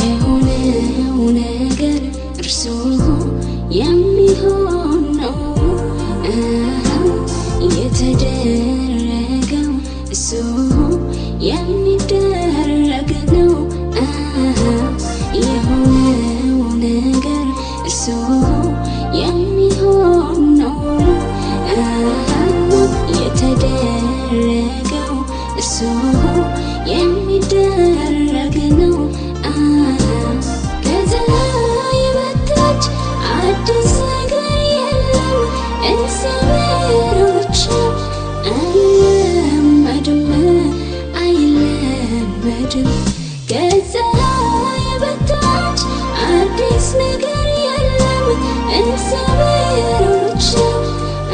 የሆነው ነገር እርሱ የሚሆን ነው። የተደረገው እሱ የሚደረግ ነው። የሆነው ነገር እርሱ የሚሆን ነው። የተደረገው እርሱ የሚደረግ ነው። ከፀሐይ በታች አዲስ ነገር የለም። እግዚአብሔር ብቻ አይለመድም፣ አይለመድም። ከፀሐይ በታች አዲስ ነገር የለም። እግዚአብሔር ብቻ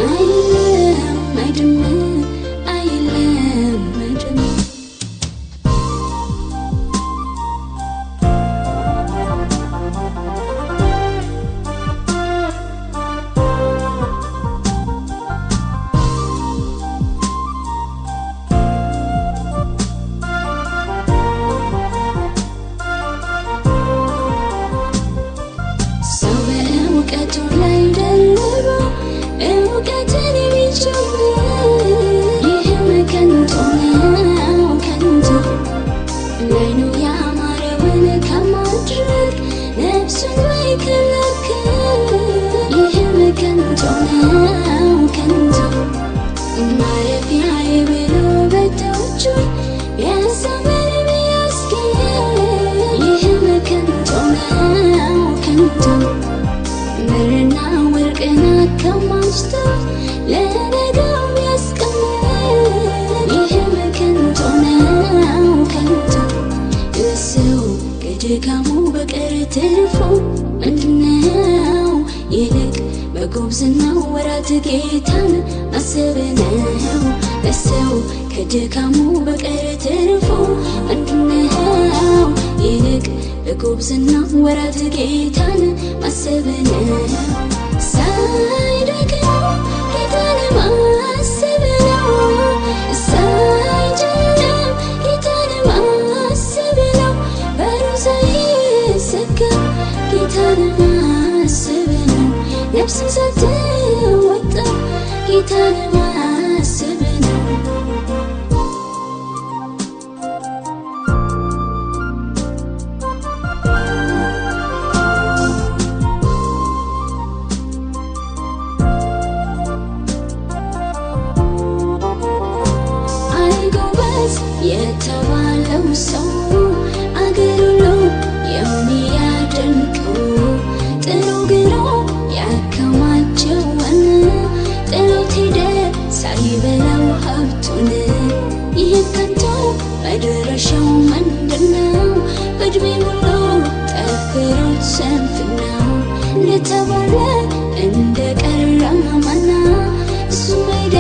አይለመድም፣ አይለመድም። ሰው በእውቀቱ ላይ ደርቦ እውቀትን ቢጨምር ይህም ከንቱ ነው፣ ከንቱ። ላይኑ ያማረውን ከማድረግ ነፍሱን ባይከለክል ይህም ከንቱ ነው፣ ከንቱ። ማረፊያዬ ብሎ ቤቶቹን ቢያሳምር ቢያስጌጥ ይህም ከንቱ ነው፣ ከንቱ። ብርና ወርቅን አከማችቶ ለነገው ቢያስቀምጥ ይህም ከንቱ ነው፣ ከንቱ። ሰው ከድካሙ በቀር ትርፉ ምንድነው? ይልቅ በጉብዝናው ወራት ጌታን ማሰብ ነው። ለሰው ከድካሙ በቀር ትርፉ ምንድነው? ይልቅ በጉብዝናው ወራት ጌታን ማሰብ ነው። ሳይደክም ጌታን ማሰብ ነው። ሳይጨልም ጌታን ማሰብ ነው። በሩ ሳይዘጋ ጌታን ማሰብ ነው። ነፍስን ሳትወጣ ጌታን ማሰብ ነው። አይ ጎበዝ የተባለው ሰው፣ አገር ሁሉ የሚያደንቀው፣ ጥሮ ግሮ ያከማቸውን ጥሎት ሄደ ሳይበላው ሀብቱን። ይህም ከንቱ፣ መድረሻው ምንድነው? በእድሜ ሁሉ ጠፍሮት ስንፍናው እንደተባለ እንደ ቀረ መና እሱም ሄደ፣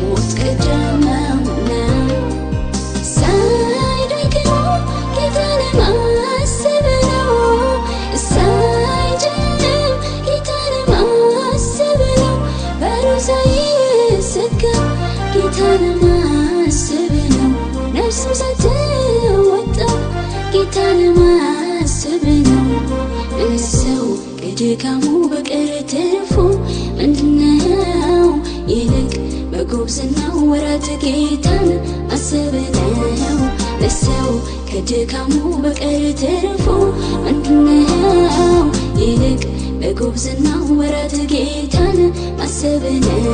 ሞት ቀደመውና። ሳይደክም ጌታን ማሰብ ነው። ሳይጨልም ጌታን ማሰብ ነው። በሩ ሳይዘጋ ጌታን ማሰብ ነው። ነፍስም ሳትወጣ ጌታን ማሰብ ነው። ሰው ከድካሙ በቀር ትርፉ ምንድነው? ይልቅ በጉብዝናው ወራት ጌታን ማሰብ ነው። ለሰው ከድካሙ በቀር ትርፉ ምንድነው? ይልቅ በጉብዝናው ወራት ጌታን ማሰብ ነው።